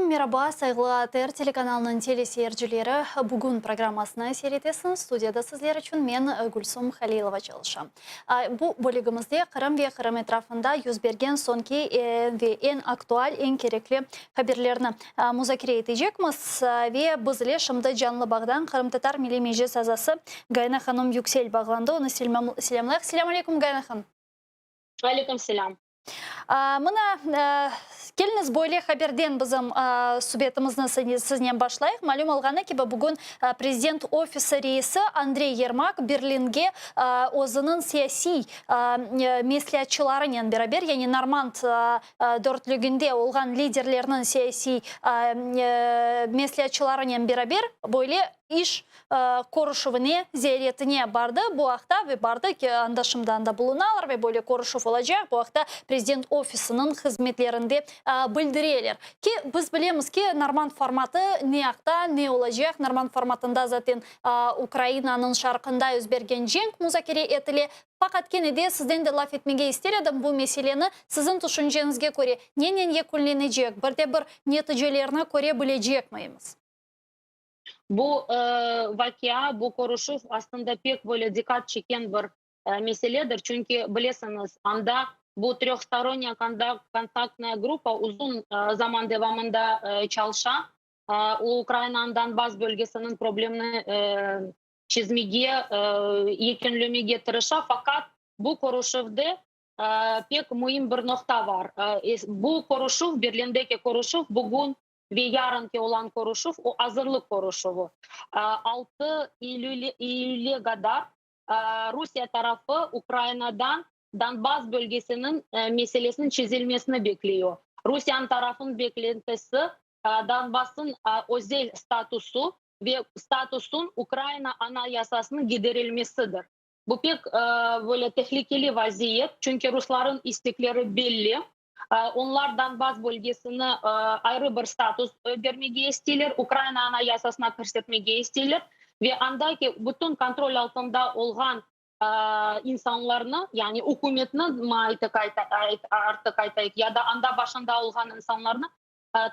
Aleyküm, meraba, sayğılı ATR telekanalınıñ teleseyircileri! Bugün programmasını seyretesiñiz, studiyada sizler içün men, Gülsum Halilova, çalışam. Bu bölügimizde Qırım ve Qırım etrafında yüz bergen soñki ve eñ aktual, eñ kerekli haberlerni muzakere etecekmiz. Ve biz ile şimdi canlı bağdan Qırımtatar Milliy Meclis azası Gayana hanım Yüksel bağlandı. Onı selâmlayıq. Selâm aleyküm, Gayana hanım! Aleyküm selâm. Mına, keliñiz, böyle haberden bizim subetimizni siznen başlayıq. Malüm olğanı kibi, bugün Prezident ofisi reisi Andrey Yermak Berlinge özüniñ siyasiy mesleatçılarınen beraber, yani Normand dörtlüginde olğan liderlerniñ siyasiy mesleatçılarınen beraber böyle iş körüşüvine, ziyaretine bardı. Bu aqta ve bardı ki, anda şimdi anda bulunalar ve böyle körüşüv olacaq. Bu aqta Prezident ofisiniñ hızmetlerinde bildireler. Ki, biz bilemiz ki, Normand formatı ne aqta, ne olacaq. Normand formatında zaten Ukrainanıñ şarqında yüz bergen cenk muzakere etile. Faqat kene de sizden de laf etmege ister edim bu meseleni. Siziñ tüşünceñizge köre, nenen yekünlenecek, bir de bir neticelerni köre bilecekmiymiz? Bu vaqia, bu körüşüv aslında pek böyle diqqat çeken bir meseledir, çünki bilesiñiz, anda bu tröhstoronniya kontaktnaya gruppa uzun zaman devamında çalışa, Ukrainanıñ Donbass bölgesiniñ problemini çezmege, yekünlemege tırışa, faqat bu körüşüvde pek müim bir noqta bar. Bu körüşüv, Berlindeki körüşüv bugün ve yarınki olan körüşüv, o azırlıq körüşüvi. 6 iyüle qadar Rusiye tarafı Ukrainadan Donbass bölgesiniñ meselesiniñ çezilmesini bekliyor. Rusiyeniñ tarafınıñ beklentisi, Donbassnıñ özel statusı ve statusınıñ Ukraina Anayasasınıñ giderilmesidir. Bu pek böyle tehlikeli vaziyet, çünki ruslarnıñ istekleri belli. Onlar Donbass bölgesini ayrı bir status bermege isteyler, Ukraina Anayasasına kirsetmege isteyler ve andaki bütün kontrol altında olğan insanlarnı, yani ükümetni artıq aytayıq, ya da anda başında olğan insanlarnı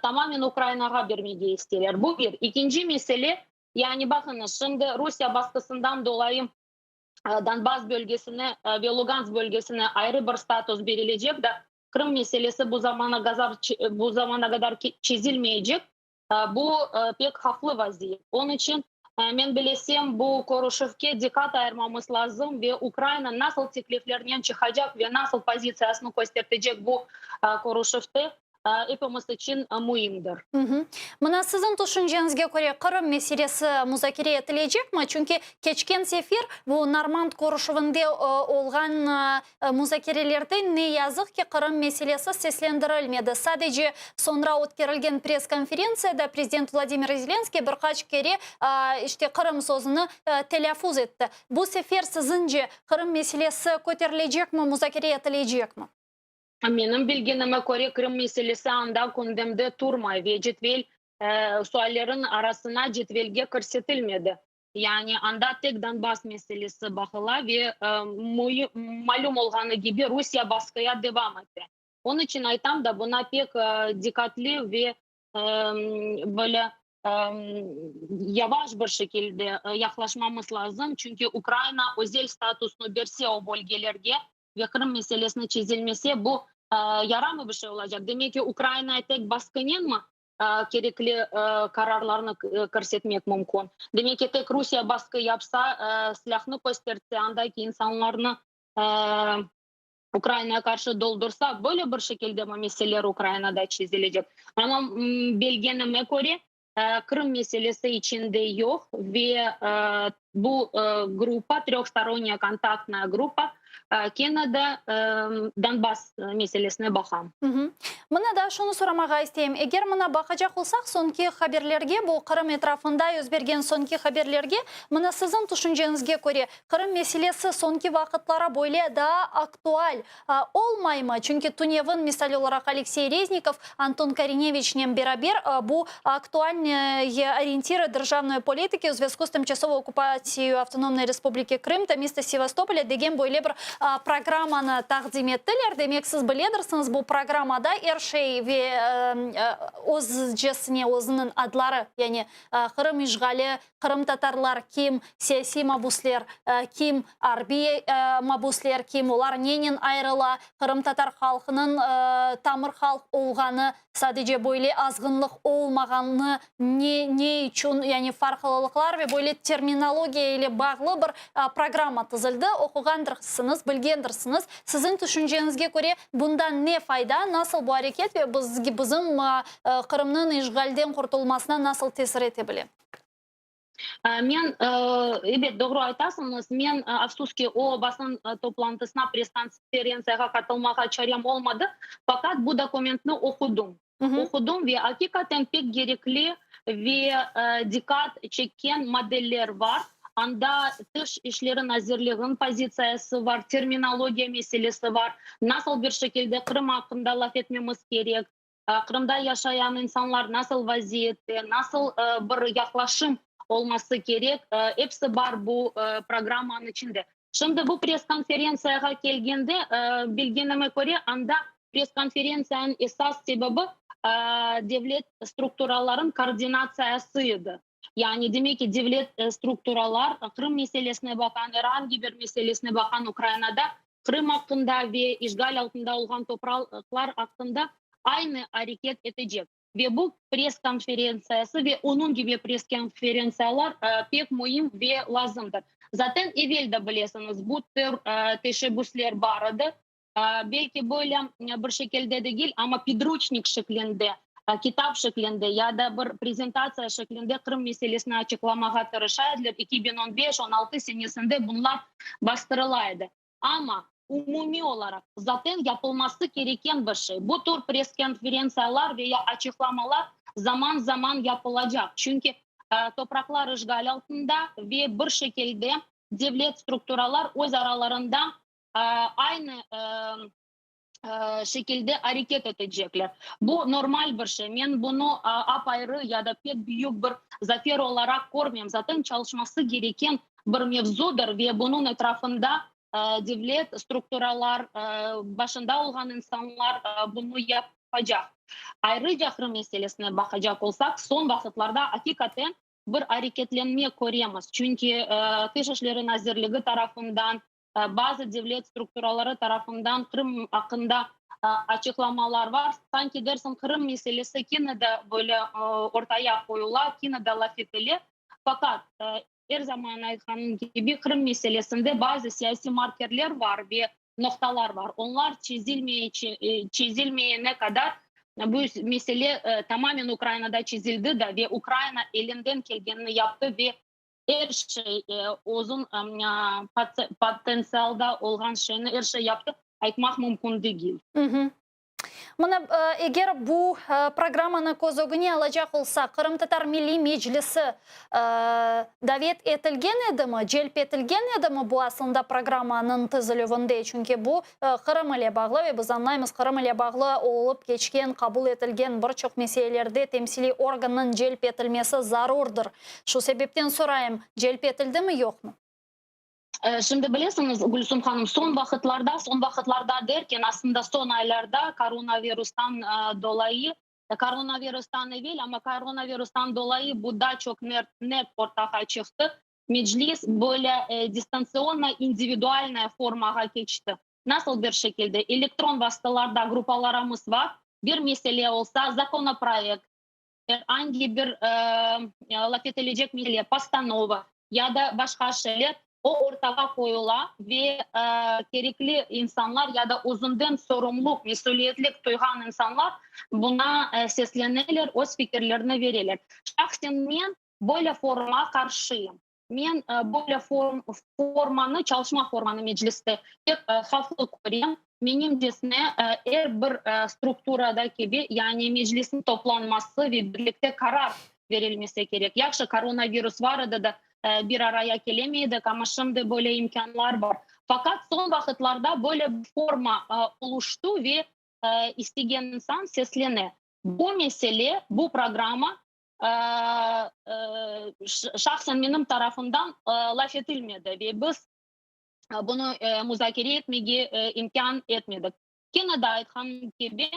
tamamen Ukrainağa bermege isteyler. Bu bir. İkinci mesele, yani baqıñız, şimdi Rusiye basqısından dolayı Donbass bölgesine ve Lugansk bölgesine ayrı bir status berilecek da, Qırım meselesi bu zamana qadar bu zamana qadar çezilmeycek. Bu pek havflı vaziyet. Onıñ içün men bilesem, bu körüşüvge diqqat ayırmamız lazım ve Ukraina nasıl tekliflernen çıqacaq ve nasıl pozitsiyasını köstertecek bu körüşüvde epimiz içün müimdir. Mına siziñ tüşünceñizge köre, Qırım meselesi muzakere etilecekmi? Çünki keçken sefer bu Normand körüşüvinde olğan muzakerelerde, ne yazıq ki, Qırım meselesi seslendirilmedi. Sadece soñra ötkerilgen press-konferentsiyada prezident Vladimir Zelenskiy bir qaç kere işte Qırım sözüni telâffuz etti. Bu sefer, siziñce, Qırım meselesi köterilecekmi, muzakere etilecekmi? Menim bilgenime köre, Qırım meselesi anda gündemde turmay ve cedvel, suallerin arasına cedvelge kirsetilmedi. Yani anda tek Donbass meselesi baqıla ve malüm olğanı kibi, Rusiye basqıya devam ete. Onıñ içün aytam da, buna pek diqqatli ve böyle yavaş bir şekilde yaqlaşmamız lazım, çünki Ukraina özel statusnı berse o bölgelerge, ve Qırım meselesini çezilmese, bu yaramı bir şey olacaq. Demek ki, Ukraina tek basqınenmi kerekli qararlarnı kirsetmek mümkün? Demek ki, tek Rusiye basqı yapsa, silâhnı köstertse, andaki insanlarnı Ukrainağa qarşı doldursa, böyle bir şekildemi meseleler Ukrainada çezilecek? Amma bilgenime köre, Qırım meselesi içinde yoq ve bu gruppa, tröhstoronniya kontaktnaya gruppa, kene de Donbass meselesine baqa. Mına daa şunı soramağa isteyim, eger mına baqacaq olsaq soñki haberlerge, bu Qırım etrafında yüz bergen soñki haberlerge, mına siziñ tüşünceñizge köre, Qırım meselesi soñki vaqıtları böyle daa aktual olmaymı? Çünki tünevin, misal olaraq, Aleksey Reznikov Anton Korineviçnen beraber bu Aktualnıye orientirı državnoy politiki u zvâzku z tımçasovıy okupatsiyey Avtonomnoy Respubliki Krım ta mista Sevastopolâ degen böyle bir programmanı taqdim ettiler. Demek, siz biledirsiñiz, bu programmada er şey ve özcesine özüniñ adları, yani Qırım işğali, qırımtatarlar kim, siyasiy mabusler kim, arbiy mabusler kim, olar nenen ayırıla, qırımtatar halqınıñ tamır halq olğanı, Sadece böyle azğınlıq olmağanı ne, ne içün, yani farqlılıqlar ve böyle terminologiya ile bağlı bir programma tizildi, oquğandırsıñız, bilgendirsiñiz. Siziñ tüşünceñizge köre, bundan ne fayda, nasıl bu areket ve bizim Qırımnıñ işğalden qurtulmasına nasıl tesir ete bile? Men, ebet, doğru aytasıñız, men, afsus ki, o basın toplantısına, press-konferentsiyağa qatılmağa çarem olmadı, faqat bu dokumentni oqudım. Oqudım ve aqiqaten pek kerekli ve diqqat çekken maddeler bar. Anda Tış işleri nazirliginiñ pozitsiyası bar, terminologiya meselesi bar, nasıl bir şekilde Qırım aqqında laf etmemiz kerek, Qırımda yaşayan insanlar nasıl vaziyette, nasıl bir yaqlaşım olması kerek, episi bar bu programmanıñ içinde. Şimdi bu press-konferentsiyağa kelgende, bilgenime köre, anda press-konferentsiyanıñ esas sebebi devlet strukturalarınıñ koordinatsiyası edi. Yani, demek ki, devlet strukturalar Qırım meselesine baqan, er angi bir meselesine baqan Ukrainada Qırım aqqında ve işğal altında olğan topraqlar aqqında aynı areket etecek. Ve bu press-konferentsiyası ve onıñ kibi press-konferentsiyalar pek müim ve lazımdır. Zaten evel de bilesiñiz, bu tür teşebbüsler bar edi. Belki böyle bir şekilde degil, amma pidruçnik şeklinde, kitap şeklinde ya da bir prezentatsiya şeklinde Qırım meselesini açıqlamağa tırışa ediler. 2015, 16 senesinde bunlar bastırıla edi. Amma umumiy olaraq zaten yapılması kereken bir şey. Bu tür press-konferentsiyalar ve ya açıqlamalar zaman-zaman yapılacaq. Çünki topraqlar işğal altında ve bir şekilde devlet strukturalar öz aralarında aynı şekilde areket etecekler. Bu normal bir şey. Men bunı apayrı ya da pek büyük bir zafer olaraq körmeyim. Zaten çalışması gereken bir mevzudır ve bunıñ etrafında devlet strukturalar, başında olğan insanlar bunı yapacaq. Ayrıca Qırım meselesine baqacaq olsaq, soñ vaqıtlarda aqiqaten bir areketlenme köremiz. Çünki Tış işleri nazirligi tarafından Bazı devlet strukturaları tarafından Qırım aqqında açıqlamalar bar. Sanki dersiñ, Qırım meselesi kene de böyle ortaya qoyula, kene de laf etile. Faqat, er zaman aytqanım kibi, Qırım meselesinde bazı siyasiy markerler bar ve noqtalar bar. Onlar çezilmeyene qadar bu mesele tamamen Ukrainada çezildi da ve Ukraina elinden kelgenini yaptı ve Er şey, özüñ potentsialda olğan şeyni, er şey yaptı, aytmaq mümkün degil. Mına, eger bu programmanı köz ögüne alacaq olsaq, Qırımtatar Milliy Meclisi davet etilgen edimi, celp etilgen edimi bu aslında programmanıñ tizilüvinde? Çünki bu Qırım ile bağlı ve biz añlaymız, Qırım ile bağlı olıp keçken, qabul etilgen bir çoq meselelerde temsiliy organnıñ celp etilmesi zarurdır. Şu sebepten sorayım, celp etildimi, yoqmı? Şimdi bilesiñiz, Gülsum hanım, soñ vaqıtlarda, soñ vaqıtlarda derken, aslında soñ aylarda koronavirustan dolayı, koronavirustan evel, amma koronavirustan dolayı bu daa çoq net ortağa çıqtı, Meclis böyle distantsionno individualnaya formağa keçti. Nasıl bir şekilde? Elektron vasıtalarda gruppalarımız bar, bir mesele olsa, zakonoproyekt, er angi bir laf etilecek mesele, postanova ya da başqa şeyler, o ortağa qoyula ve kerekli insanlar ya da özünden sorumluq, mesüliyetlik tuyğan insanlar buna sesleneler, öz fikirlerini bereler. Şahsen men böyle formağa qarşıyım. Men böyle formanı, çalışma formanı mecliste pek havflı körem. Menimcesine, er bir strukturada kibi, yani meclisniñ toplanması ve birlikte qarar verilmesi kerek. Yahşı, koronavirus bar edi de, bir araya kelemey edik, amma şimdi böyle imkânlar bar. Faqat soñ vaqıtlarda böyle bir forma oluştı ve istegen insan seslene. Bu mesele, bu programma şahsen menim tarafımdan laf etilmedi ve biz. Bunı muzakere etmege imkân etmedik. Kene de aytqanım kibi,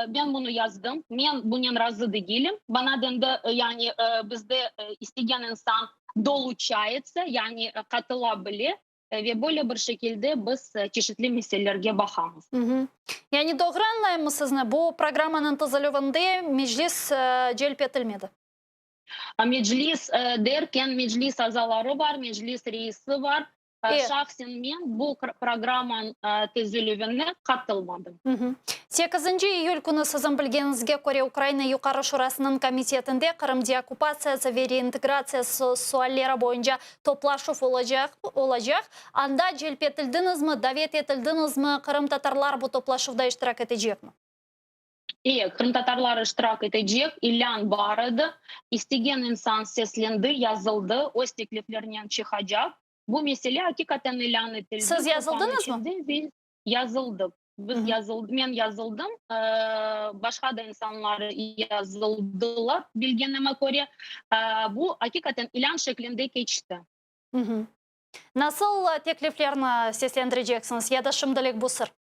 ben bunı yazdım, men bunen razı degilim. Bana dendi, yani bizde istegen insan doluçayetsa, yani qatıla bile ve böyle bir şekilde biz çeşitli meselelerge baqamız. Yani doğru añlayımmı sizni, bu programmanıñ tizilüvinde Meclis celp etilmedi? Meclis derken, Meclis azaları bar, Meclis reisi bar. Şahsen men bu programmanıñ tizilüvine qatılmadım. Sekizinci iyül künü siziñ bilgeniñizge köre Ukraina Yuqarı Şurasınıñ komitetinde Qırım deokkupatsiyası ve reintegratsiyası sualleri boyunca toplaşuv olacaq olacaq. Anda celp etildiñizmi, davet etildiñizmi, qırımtatarlar bu toplaşuvda iştirak etecekmi? E, qırımtatarlar iştirak etecek, ilân bar edi. İstegen insan seslendi, yazıldı, öz tekliflerinen çıqacaq. Bu mesele aqiqaten ilân etildi. Siz yazıldıñızmı? Yazıldıq. Biz yazıldı, men yazıldım, başqa da insanlar yazıldılar, bilgenime köre. Bu aqiqaten ilân şeklinde keçti. Nasıl tekliflerni seslendireceksiñiz ya da şimdilik bu sır?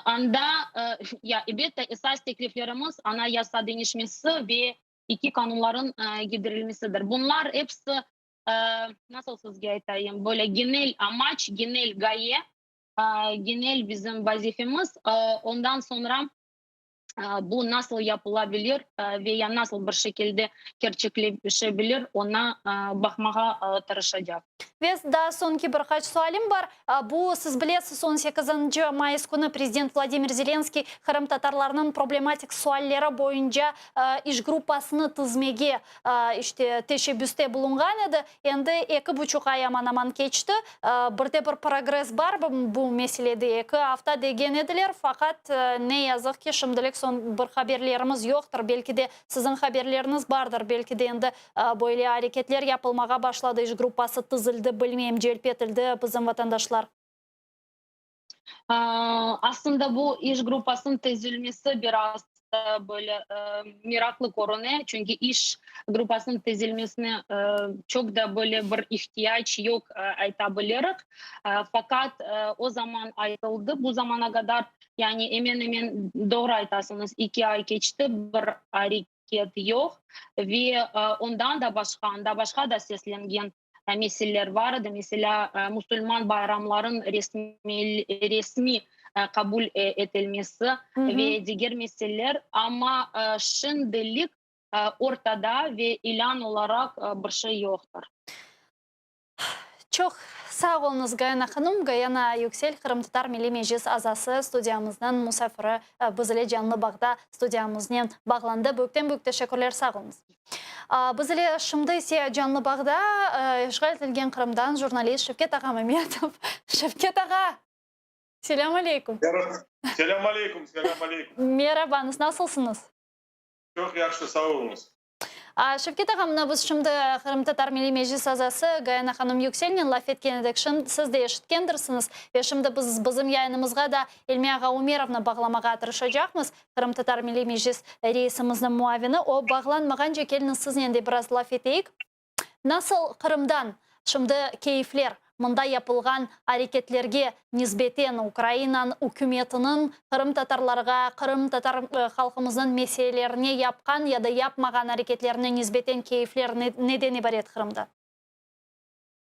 Anda, ya, elbette, esas tekliflerimiz Anayasa deñişmesi ve eki qanunların gidirilmesidir. Bunlar episi, nasıl sizge aytayım, böyle genel amaç, genel ğaye, genel bizim vazifemiz. Ondan soñra bu nasıl yapılabilir ve ya nasıl bir şekilde kerçekleşebilir, oña baqmağa tırışacaq. Ve daa soñki bir qaç sualim bar. Bu, siz bilesiz, on sekizinci mayıs künü prezident Vladimir Zelenskiy qırımtatarlarnıñ problematik sualleri boyunca iş gruppasını tizmege, işte, teşebbüste bulunğan edi. Endi eki buçuq ay aman-aman keçti. Bir de bir progress bar bu meselede, eki afta degen ediler, faqat, ne yazıq ki, şimdilik soñ bir haberlerimiz yoqtır. Belki de, siziñ haberleriñiz bardır, belki de endi böyle areketler yapılmağa başladı, iş gruppası tizildi, bilmeyim, celp etildi bizim vatandaşlar. Aslında bu iş gruppasınıñ tizilmesi biraz böyle meraqlı körüne, çünki iş gruppasınıñ tizilmesine çoq da böyle bir ihtiyac yoq ayta bilirik. Faqat o zaman aytıldı, bu zamana qadar, yani emen-emen doğru aytasıñız, eki ay keçti, bir areket yoq ve ondan da başqa, anda başqa da seslengen meseleler bar edi, meselâ, musulman bayramların resmiy qabul etilmesi ve diger meseleler, amma şimdilik ortada ve ilân olaraq bir şey yoqtır. Çoq sağ oluñız, Gayana hanım. Gayana Yüksel, Qırımtatar Milliy Meclis azası, studiyamıznıñ musafiri, biz ile canlı bağda studiyamıznen bağlandı. Büyükten-büyük teşekkürler, sağ oluñız. Biz ile şimdi ise canlı bağda işğal etilgen Qırımdan jurnalist Şevket ağa Mametov. Şevket ağa, selâm aleyküm. Selâm aleyküm, selâm aleyküm. Merabañız, nasılsıñız? Çoq yahşı, sağ oluñız. Şevket ağa, mına biz şimdi Qırımtatar Milliy Meclis azası Gayana hanım Yükselnen laf etken edik. Şimdi siz de eşitkendirsiñiz ve şimdi biz bizim yayınımızğa da İlmi ağa Umerovnı bağlamağa tırışacaqmız. Qırımtatar Milliy Meclis reisimizniñ muavini. O bağlanmağance keliñiz siznen de biraz laf eteyik. Nasıl Qırımdan şimdi keyfler, mında yapılğan areketlerge nisbeten Ukrainan ükümetiniñ qırımtatarlarğa, qırımtatar halqımıznıñ meselelerine yapqan ya da yapmağan areketlerine nisbeten keyfler neden ibaret Qırımda?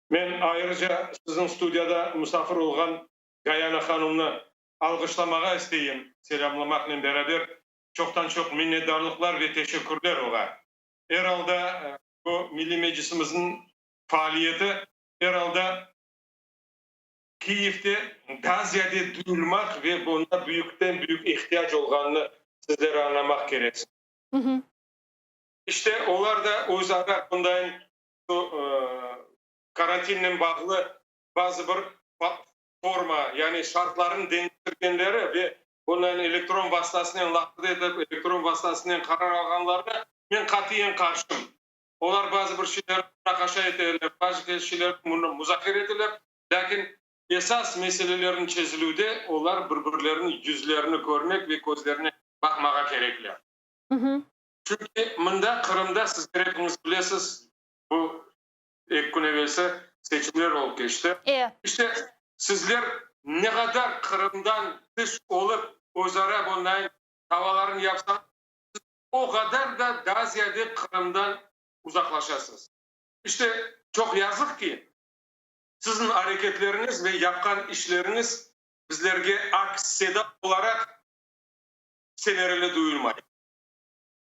Men ayrıca siziñ studiyada musafir olğan Gayana hanımnı alğışlamağa isteyim, selâmlamaqnen beraber çoqtan-çoq minnetdarlıqlar ve teşekkürler oğa. Er alda bu Milliy Meclisimizniñ faaliyeti er alda Kiyevde daa ziyade duyulmaq ve buna büyükten-büyük ihtiyac olğanını sizler añlamaq kereksiñiz. İşte, olar da öz ara bundayın şu karantinnen bağlı bazı bir forma, yani şartlarnı deñiştirgenleri ve bundan elektron vastasınen laqırdı etip, elektron vastasınen qarar alğanlarına men qatiyen qarşım. Olar bazı bir şeylerni munaqaşa eteler, bazı şeylerni muzakere eteler, lâkin esas meselelerniñ çezilüvde olar bir-birleriniñ yüzlerini körmek ve közlerine baqmağa kerekler. Çünki mında, Qırımda, sizler epiñiz bilesiz, bu. Eki kün evelsi seçimler olıp keçti. İşte, sizler ne qadar Qırımdan tış olıp, özara bunday davalarnı yapsañız, siz o qadar da daa ziyade Qırımdan uzaqlaşasız. İşte, çoq yazıq ki, siziñ areketleriñiz ve yapqan işleriñiz bizlerge aks-seda olaraq semereli duyulmay.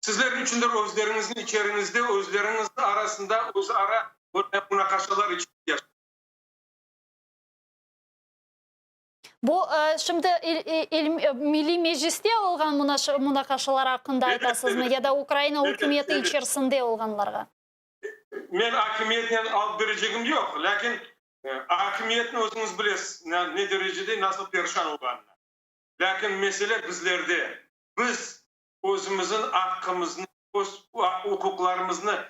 Sizler niçündir özleriñizniñ içeriñizde, özleriñizniñ arasında özara böyle munaqaşalar içinde yaşaysıñız. Bu, şimdi Milliy Mecliste olğan munaqaşalar aqqında aytasızmı ya da Ukraina ükümeti içerisinde olğanlarğa? Men akimiyetnen alıp berecegim yoq, lâkin akimiyetni özüñiz bilesiz, ne derecede, nasıl perişan olğanını. Lâkin mesele bizlerde. Biz özümizniñ aqqımıznı, öz uquqlarımıznı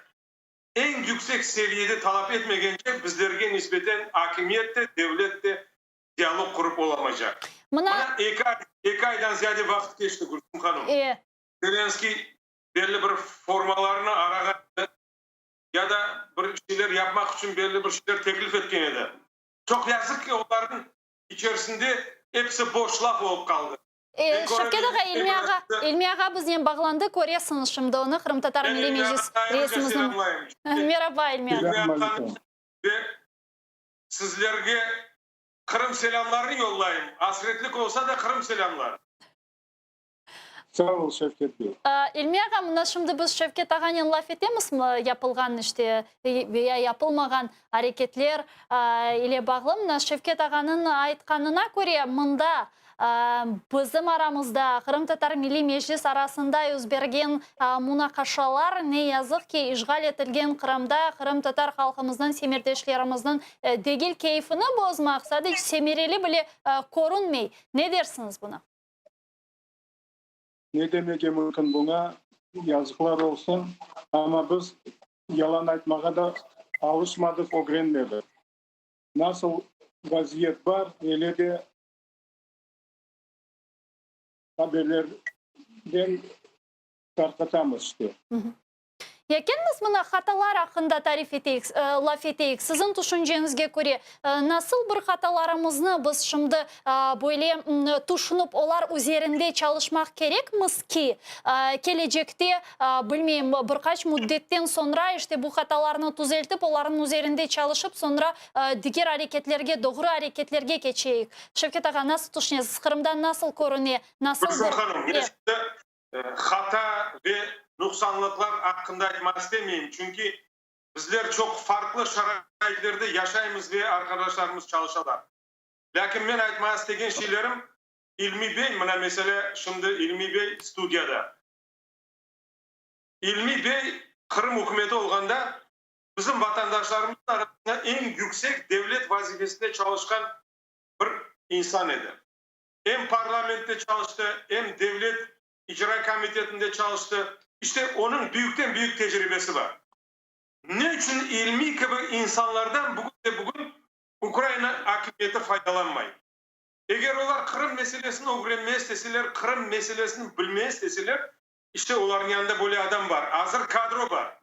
eñ yüksek seviyede talap etmegence, bizlerge nisbeten akimiyet de, devlet de dialog qurıp olamaycaq. Mına eki aydan ziyade vaqıt keçti, Gülsüm hanım. Zelenskıy belli bir formalarnı arağan edi ya da bir şeyler yapmaq içün belli bir şeyler teklif etken edi. Çoq yazıq ki, olarnıñ içerisinde episi boş laf olıp qaldı. Şevket ağa, İlmi ağa, İlmi ağa biznen bağlandı, köresiñiz şimdi onı, Qırımtatar Milliy Meclis reisimizniñ. Meraba, İlmi ağa. Ve sizlerge Qırım selâmlarını yollayım, asretlik olsa da Qırım selâmları. Sağ ol, Şevket bey. İlmi ağa, mına şimdi biz Şevket ağanen laf etemiz, yapılğan işte veya yapılmağan areketler ile bağlı. Mına Şevket ağanıñ aytqanına köre, mında bizim aramızda, Qırımtatar Milliy Meclis arasında yüz bergen munaqaşalar, ne yazıq ki, işğal etilgen Qırımda qırımtatar halqımıznıñ, semerdeşlerimizniñ degil keyfini bozmaq, sadece semereli bile körünmey. Ne dersiñiz buna? Ne demege mümkün buña? Yazıqlar olsun, amma biz yalan aytmağa da alışmadıq, ögrenmedik. Nasıl vaziyet bar, öyle de haberlerden tarqatamız işte. Ya kendimiz mına hatalar aqqında tarif eteyik, laf eteyik. Siziñ tüşünceñizge köre, nasıl bir hatalarımıznı biz şimdi böyle tüşünip, olar üzerinde çalışmaq kerekmiz ki, kelecekte, bilmeyim, bir qaç müddetten soñra, işte bu hatalarnı tüzeltip, olarnıñ üzerinde çalışıp, soñra diger areketlerge, doğru areketlerge keçeyik? Şevket ağa, nasıl tüşünesiz, Qırımda nasıl körüne, nasıl bir. Gülsüm hanım, men şimdi Hata ve nuqsanlıqlar aqqında aytmaq istemeyim, çünki bizler çoq farqlı şaraitlerde yaşaymız ve arqadaşlarımız çalışalar. Lâkin men aytmağa istegen şeylerim, İlmi bey, mına meselâ, şimdi İlmi bey studiyada. İlmi bey Qırım ükümeti olğanda bizim vatandaşlarımıznıñ arasında eñ yüksek devlet vazifesinde çalışqan bir insan edi. Em parlamentte çalıştı, em devlet icra komitetinde çalıştı. İşte, onıñ büyükten-büyük tecribesi bar. Ne içün İlmiy kibi insanlardan bugün de bugün Ukraina akimiyeti faydalanmay? Eger olar Qırım meselesini ögrenmeye isteseler, Qırım meselesini bilmeye isteseler, işte, olarnıñ yanında böyle adam bar, azır kadro bar.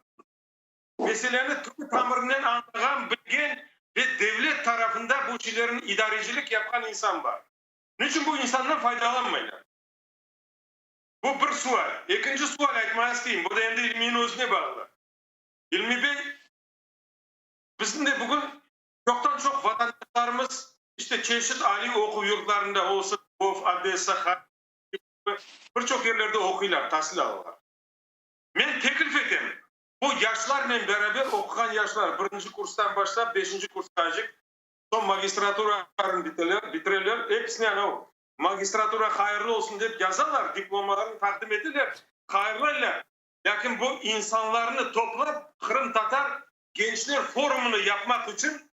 Meseleni tübü-tamırınen añlağan, bilgen ve devlet tarafında bu şeylerni idarecilik yapqan insan bar. Niçün bu insandan faydalanmaylar? Bu bir sual. Ekinci sual aytmağa isteyim, bu da endi İlmiyniñ özüne bağlı. İlmi bey, bizim de bugün çoqtan-çoq vatandaşlarımız işte çeşit aliy oquv yurtlarında olsun, Lvov, Odessa, Harkiv, bir çoq yerlerde oquylar, tasil alalar. Men teklif etem, bu yaşlarnen beraber oquğan yaşlar, birinci kurstan başlap beşinci kursqacik, soñ magistraturanı bitireler, episine anav magistratura hayırlı olsun dep yazalar, diplomalarını taqdim eteler, hayırlaylar. Lâkin bu insanlarnı toplap qırımtatar gençler forumını yapmaq içün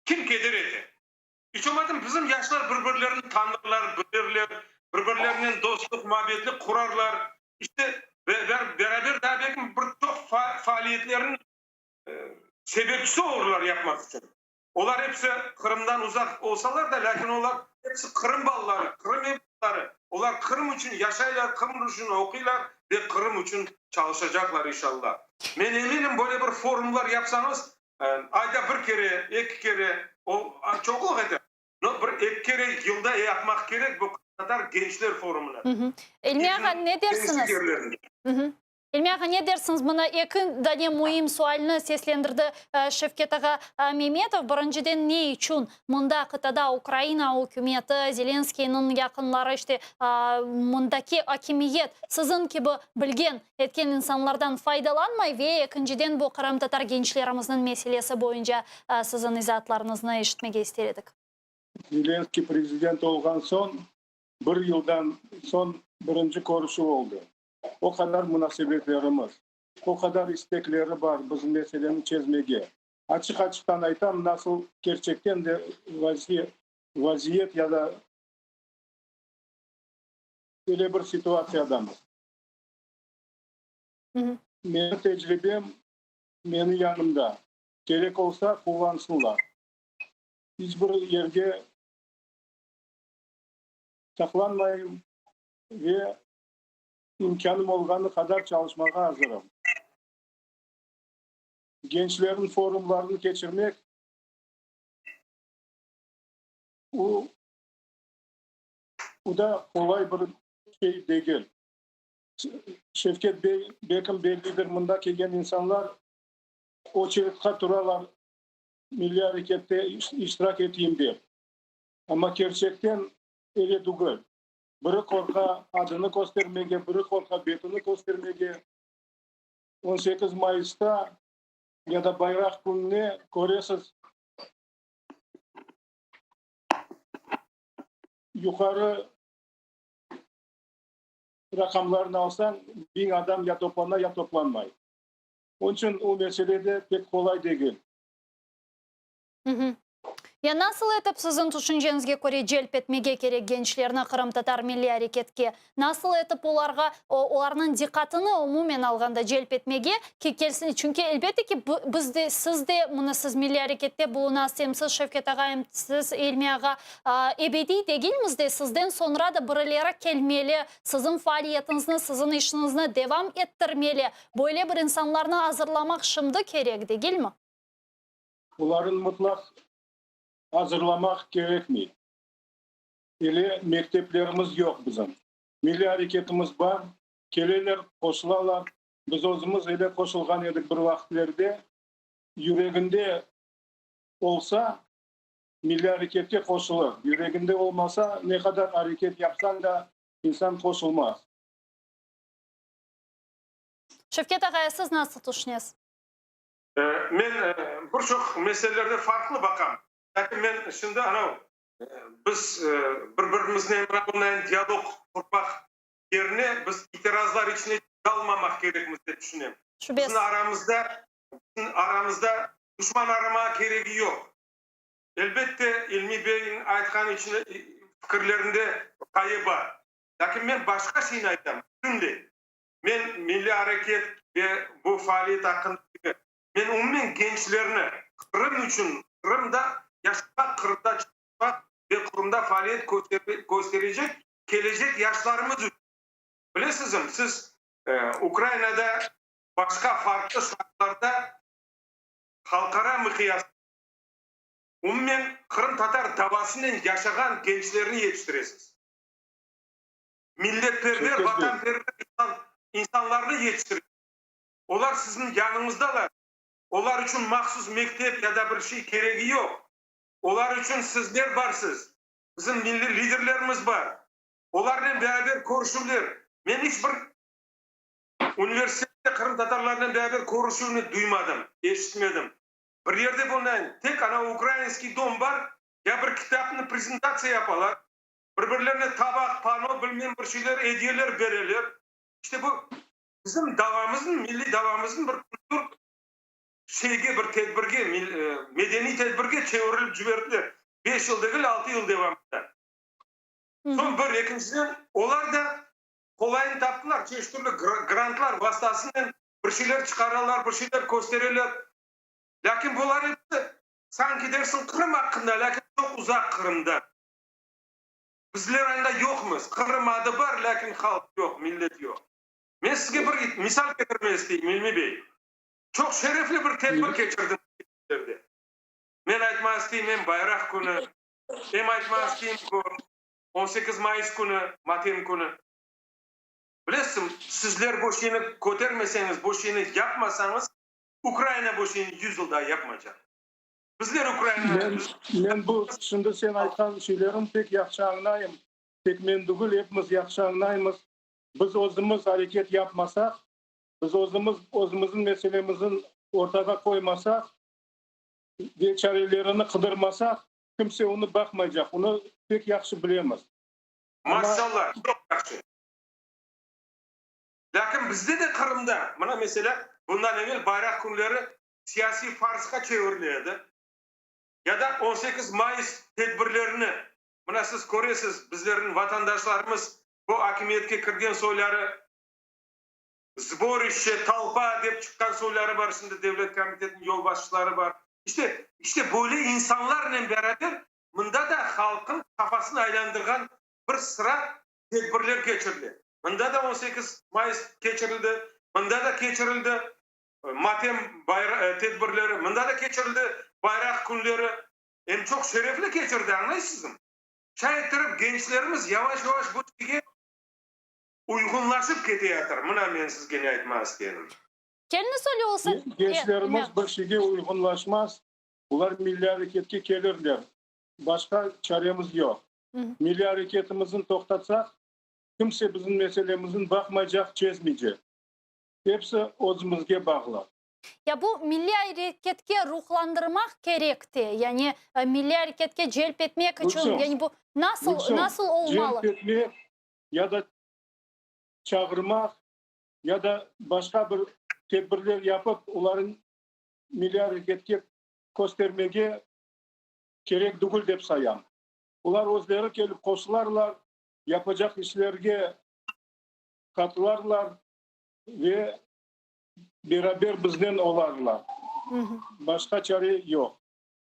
kim keder ete? İç olmadım bizim yaşlar bir-birlerini tanırlar, bilirler, bir-birlerinen dostluq, muabbetlik qurarlar. İşte, beraber daa belki bir çoq faaliyetlerniñ sebepçisi olurlar yapmaq içün. Olar episi Qırımdan uzaq olsalar da, lâkin olar episi Qırım balaları, Qırım evlâtları. Olar Qırım içün yaşaylar, Qırım içün oquylar ve Qırım içün çalışacaqlar, inşallah. Men eminim, böyle bir forumlar yapsañız, Ayda bir kere, eki kere, o çoqluq eter, no, bir eki kere yılda yapmaq kerek bu Qırımtatar gençler forumını. İlmi ağa, ne dersiñiz? İlmi ağa, ne dersiñiz, mına eki dane müim sualni seslendirdi Şevket ağa Memetov. Birinciden, ne içün mında, qıtada, Ukraina ükümeti, Zelenskıynıñ yaqınları, işte, mındaki akimiyet siziñ kibi bilgen, etken insanlardan faydalanmay? Ve ekinciden, bu qırımtatar gençlerimizniñ meselesi boyunca siziñ izaatlarıñıznı eşitmege ister edik. Zelenskıy prezident olğan soñ, bir yıldan soñ birinci körüşüv oldı. O qadar munasebetlerimiz, o qadar istekleri bar bizim meseleni çezmege. Açıq-açıqtan aytam, nasıl kerçekten de vaziyet ya da öyle bir situatsiyadamız. Menim tecribem meni yanımda. Kerek olsa, qullansınlar. İç bir yerge saqlanmayım ve imkânım olğanı qadar çalışmağa azırım. Gençlerniñ forumlarını keçirmek, bu, bu da qolay bir şey degil. Şevket bey, belkim bellidir, mında kelgen insanlar oçeredqa turalar, milliy arekette iştirak eteyim dep. Amma kerçekten öyle tügül. Biri qorqa adını köstermege, biri qorqa betini köstermege. 18 mayısta ya da Bayraq kününe köresiz, yuqarı raqamlarnı alsañ, 1000 adam ya toplana, ya toplanmay. Onıñ içün o mesele de pek qolay degil. Ya nasıl etip, siziñ tüşünceñizge köre, celp etmege kerek gençlerni qırımtatar milliy areketke? Nasıl etip olarğa, olarnıñ diqqatını umumen alğanda celp etmege ki, kelsin? Çünki, elbette ki, biz de, siz de, mına siz milliy arekette bulunasız, em siz, Şevket ağa, em siz, İlmi ağa, ebediy degilmiz de, sizden soñra da birileri kelmeli, siziñ faaliyetiñizni, siziñ işiñizni devam ettirmeli. Böyle bir insanlarnı azırlamaq şimdi kerek, degilmi? Bularnı mutlaq azırlamaq kerekmey. Ele mekteplerimiz yoq bizim. Milliy areketimiz bar, keleler, qoşulalar. Biz özümiz ele qoşulğan edik bir vaqıtlerde. Yüreginde olsa, milliy areketke qoşulır. Yüreginde olmasa, ne qadar areket yapsañ da, insan qoşulmaz. Şevket ağa, siz nasıl tüşünesiz? Men bir çoq meselelerde farqlı baqam. Lâkin men şimdi anav, biz bir-birimiznen dialog qurmaq yerine biz itirazlar içine dalmamaq kerekmiz dep tüşünem. Şübesiz. Bizim aramızda, bizim aramızda duşman aramağa keregi yoq. Elbette, İlmi beyniñ aytqan içine fikirlerinde ğaye bar. Lâkin men başqa şeyni aytam, bütünley. Men milliy areket ve bu faaliyet aqqında degil. Men umumen gençlerni Qırım içün, Qırımda yaşamaq, Qırımda çalışmaq ve Qırımda faaliyet kösterecek kelecek yaşlarımız içün. Bilesizmi, siz Ukrainada başqa farqlı şartlarda halqara mıqyasda umumen qırımtatar davasınen yaşağan gençlerni yetiştiresiz. Milletperver, vatanperver insanlarnı yetiştiresiz. Olar siziñ yanıñızdalar. Olar içün mahsus mektep ya da bir şey keregi yoq. Olar içün sizler barsız. Bizim milliy liderlerimiz bar. Olarnen beraber körüşüvler. Men iç bir universitette qırımtatarlarnen beraber körüşüvni duymadım, eşitmedim. Bir yerde bunday tek ana Ukrainskiy dom bar, ya bir kitapnı prezentatsiya yapalar, bir-birlerine tabaq, pano, bilmem bir şeyler, ediyeler bereler. İşte bu bizim davamıznıñ, milliy davamıznıñ bir kültür şeyge, bir tedbirge, medeniy tedbirge çevirilip ciberdiler. 5 yıl degil, 6 yıl devamında. Soñ bir, ekinciden, olar da qolayını taptılar, çeşit türlü grantlar vastasınen bir şeyler çıqaralar, bir şeyler köstereler. Lâkin bular episi sanki dersiñ Qırım aqqında, lâkin çoq uzaq Qırımdan. Bizler anda yoqmız. Qırım adı bar, lâkin halq yoq, millet yoq. Men sizge bir misal ketirmege isteyim, İlmi bey. Çoq şerefli bir tedbir keçirdim. işlerde. Men aytmaq isteyim, em Bayraq künü, em aytmaq isteyim bu 18 mayıs künü, matem künü. Bilesiñ, sizler bu şeyni kötermeseñiz, bu şeyni yapmasañız, Ukraina bu şeyni 100 yıl daa yapmaycaq. Bizler Ukrainanı. Men, men bu, şimdi sen aytqan şeylerin pek yahşı añlayım. Tek men tügül, epimiz yahşı añlaymız. Biz özümiz areket yapmasaq, biz özümiz özümizniñ meselemizni ortağa qoymasaq ve çarelerini qıdırmasaq, kimse onı baqmaycaq. Onı pek yahşı bilemiz. Maşallah, çoq yahşı. Lâkin bizde de Qırımda, mına meselâ, bundan evel bayraq künleri siyasiy farsqa çevirile edi. Ya da 18 mayıs tedbirlerini, mına siz köresiz, bizlerniñ vatandaşlarımız bu akimiyetke kirgen soyları sborişçe, tolpa dep çıqqan soyları bar, şimdi devlet komitetiniñ yolbaşçıları bar. İşte, işte böyle insanlarnen beraber mında da halqın qafasını aylandırğan bir sıra tedbirler keçirile. Mında da 18 mayıs keçirildi, mında da keçirildi matem tedbirleri, mında da keçirildi bayraq künleri. Em çoq şerefli keçirdi, añlaysızmı? Şay ettirip gençlerimiz yavaş-yavaş bu şeyge uyğunlaşıp keteyatır. Mına men sizge ne aytmaq istedim. Keliñiz öyle olsa. Gençlerimiz bir şeyge uyğunlaşmaz, olar milliy areketke kelirler. Başqa çaremiz yoq. Milliy areketimizni toqtatsaq, kimse bizim meselemizni baqmaycaq, çezmeycek. Episi özümizge bağlı. Ya bu milliy areketke ruhlandırmaq kerek te, yani milliy areketke celp etmek içün, yani bu nasıl, nasıl olmalı? Celp etmek ya da çağırmaq ya da başqa bir tedbirler yapıp, olarnı milliy areketke köstermege kerek tügül dep sayam. Olar özleri kelip qoşularlar, yapacaq işlerge qatılarlar ve beraber biznen olarlar. Başqa çare yoq.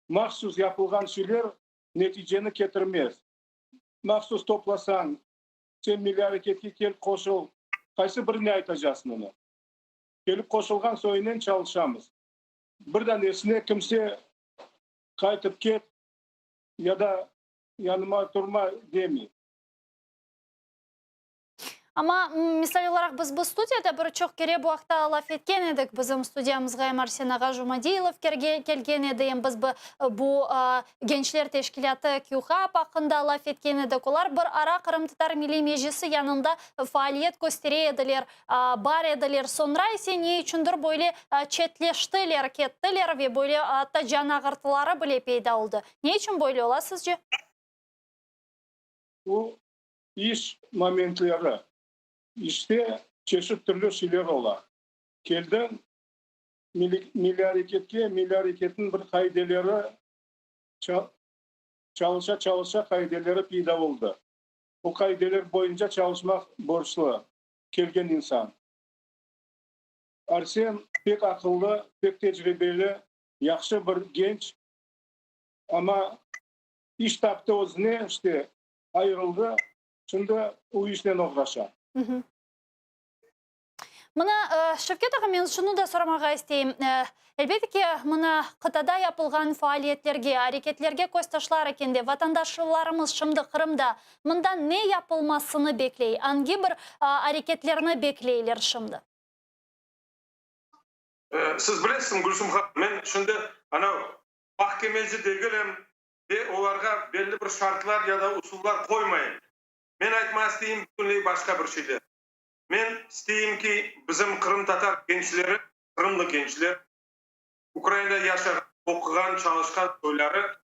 Mahsus yapılğan şeyler neticeni ketirmez. Mahsus toplasañ, sen milliy areketke kel, qoşul, qaysı birine aytacaqsıñ onı? Kelip qoşulğan soyunen çalışamız. Bir danesine kimse qaytıp ket ya da yanıma turma demey. Amma, misal olaraq, biz bu studiyada bir çoq kere bu aqta laf etken edik. Bizim studiyamızğa em Arsen ağa Jumadilov kelgen edi, em biz bu gençler teşkilâtı QHAP aqqında laf etken edik. Olar bir ara Qırımtatar Milliy Meclisi yanında faaliyet köstere ediler, bar ediler. Soñra ise ne içündir böyle çetleştiler, kettiler ve böyle atta can ağırtıları bile peyda oldı. Ne içün böyle ola sizce? Bu iş momentleri. İşte çeşit türlü şeyler ola. Keldiñ milliy areketke, milliy areketniñ bir qaideleri, çalışa-çalışa qaideleri peyda oldı. O qaideler boyunca çalışmaq borclu kelgen insan. Arsen pek aqıllı, pek tecribeli, yahşı bir genç, amma iş taptı özüne, işte, ayırıldı, şimdi o işnen oğraşa. Mına, Şevket ağa, men şunı da soramağa isteyim. Elbette ki, mına, qıtada yapılğan faaliyetlerge, areketlerge köz taşlar ekende, vatandaşlarımız şimdi Qırımda, mında ne yapılmasını bekley, angi bir areketlerni bekleyler şimdi? Siz bilesiñ, Gülsüm hanım, men şimdi, ana, mahkemeci degilim ve olarğa belli bir şartlar ya da usullar qoymayım. Men aytmağa isteyim bütünley başqa bir şeyler. Men isteyim ki, bizim qırımtatar gençleri, qırımlı gençler, Ukrainada yaşağan, oquğan, çalışqan soyları,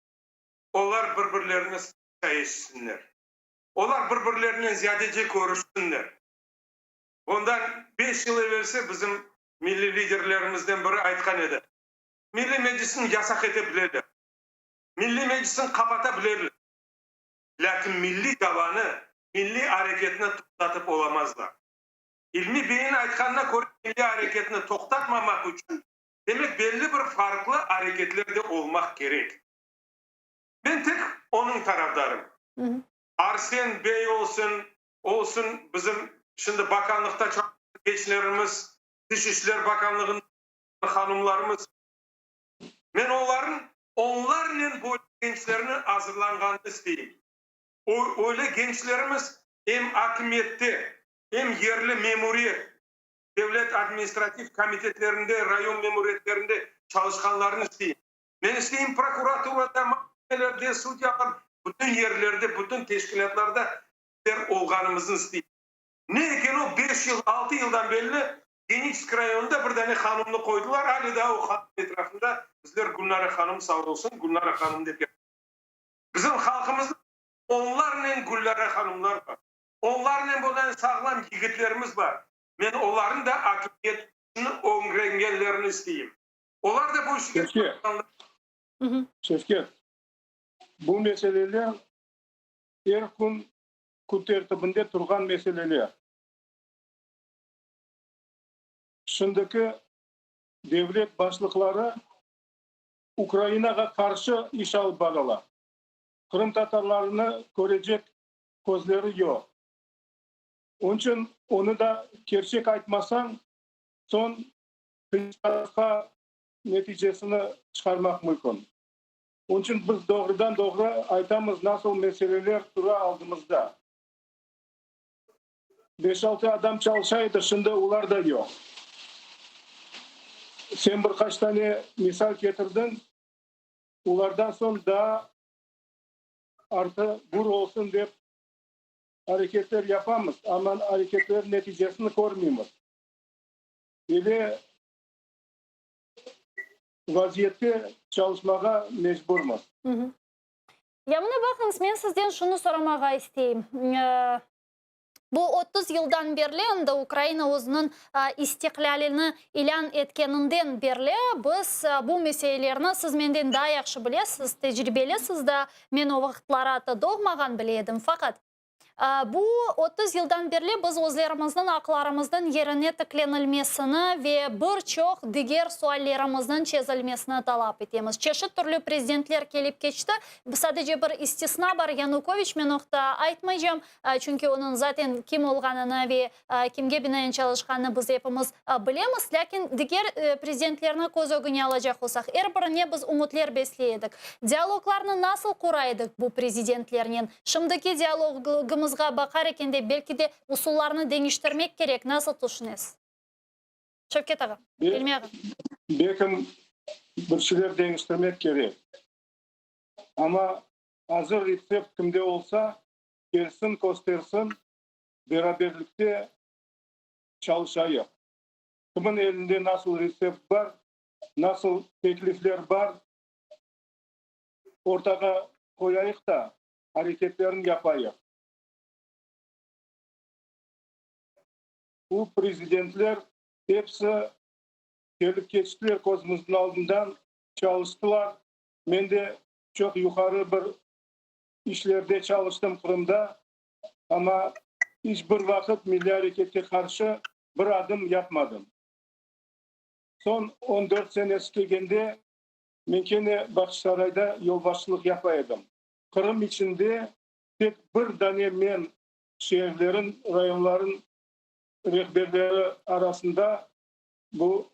olar bir-birlerini sıqça eşitsinler. Olar bir-birlerinen ziyadece körüşsinler. Ondan beş yıl evelsi bizim milliy liderlerimizden biri aytqan edi, Milliy Meclisni yasaq ete bileler, Milliy Meclisni qapata bilerler, lâkin milliy davanı, milliy areketni toqtatıp olamazlar. İlmi beyniñ aytqanına köre, milliy areketni toqtatmamaq içün, demek, belli bir farqlı areketler de olmaq kerek. Men tek onıñ tarafdarım. Arsen bey olsun, olsun bizim şimdi bakanlıqta çalışqan gençlerimiz, Tış işler bakanlığında hanımlarımız. Men olarnıñ onlarnen böyle gençlerni azırlanğanını isteyim. O, öyle gençlerimiz em akimiyette, em yerli memuriyet, devlet administrativ komitetlerinde, rayon memuriyetlerinde çalışqanlarını isteyim. Men isteyim prokuraturada, mahkemelerde, sudyalar, bütün yerlerde, bütün teşkilâtlarda bizler olğanımıznı isteyim. Ne eken o, beş yıl, altı yıldan belli Geniçesk rayonında bir dane hanımnı qoydılar, ale daa o hanım etrafında bizler Gülnara hanım sağ olsun, Gülnara hanım dep Bizim halqımızda onlarnen Gülnara hanımlar bar, onlarnen bundan sağlam yigitlerimiz bar. Men olarnıñ da akimiyet işini ögrengenlerini isteyim. Olar da bu işge Şevket, Şevket, bu meseleler er kün kün tertibinde turğan meseleler. Şimdiki devlet başlıqları Ukrainağa qarşı iş alıp baralar. Qırımtatarlarnı körecek közleri yoq. Onıñ içün onı da kerçek aytmasañ, soñ qıyın neticesini çıqarmaq mümkün. Onıñ içün biz doğrudan-doğru aytamız, nasıl meseleler tura aldımızda. Beş-altı adam çalışa edi, şimdi olar da yoq. Sen bir qaç tane misal ketirdiñ, olardan soñ daa artı gür olsun dep areketler yapamız, amma areketler neticesini körmeymiz. Böyle vaziyette çalışmağa mecburmız. Ya mına baqıñız, men sizden şunı soramağa isteyim. Bu 30 yıldan berli, endi Ukraina özüniñ istiqlâlini ilân etkeninden berli biz bu meselelerni, siz menden daa yahşı bilesiz, tecribelisiz da, men o vaqıtları atta doğmağan bile edim, faqat Bu 30 yıldan berli biz özlerimizniñ aqlarımıznıñ yerine tiklenilmesini ve bir çoq diger suallerimizniñ çezilmesini talap etemiz. Çeşit türlü prezidentler kelip keçti. Sadece bir istisna bar, Yanukoviç, men oqta aytmaycam, çünki onıñ zaten kim olğanını ve kimge binaen çalışqanını biz epimiz bilemiz. Lâkin diger prezidentlerni köz ögüne alacaq olsaq, er birine biz ümütler besley edik. Dialoglarnı nasıl qura edik bu prezidentlernen? Şimdiki dialogımızğa baqar ekende, belki de usullarnı deñiştirmek kerek, nasıl tüşünesiz? Şevket ağa, İlmi ağa. Belkim bir şeyler deñiştirmek kerek. Amma azır retsept kimde olsa, kelsin, köstersin, beraberlikte çalışayıq. Kimin elinde nasıl retsept bar, nasıl teklifler bar, ortağa qoyayıq da, areketlerini yapayıq. Bu prezidentler episi kelip keçtiler közümizniñ aldından, çalıştılar. Men de çoq yuqarı bir işlerde çalıştım Qırımda, amma iç bir vaqıt milliy areketke qarşı bir adım yapmadım. Soñ 14 senesi kelgende Men kene Bağçasarayda yolbaşçılıq yapa edim. Qırım içinde tek bir dane men şeerlerin, rayonların rehberleri arasında bu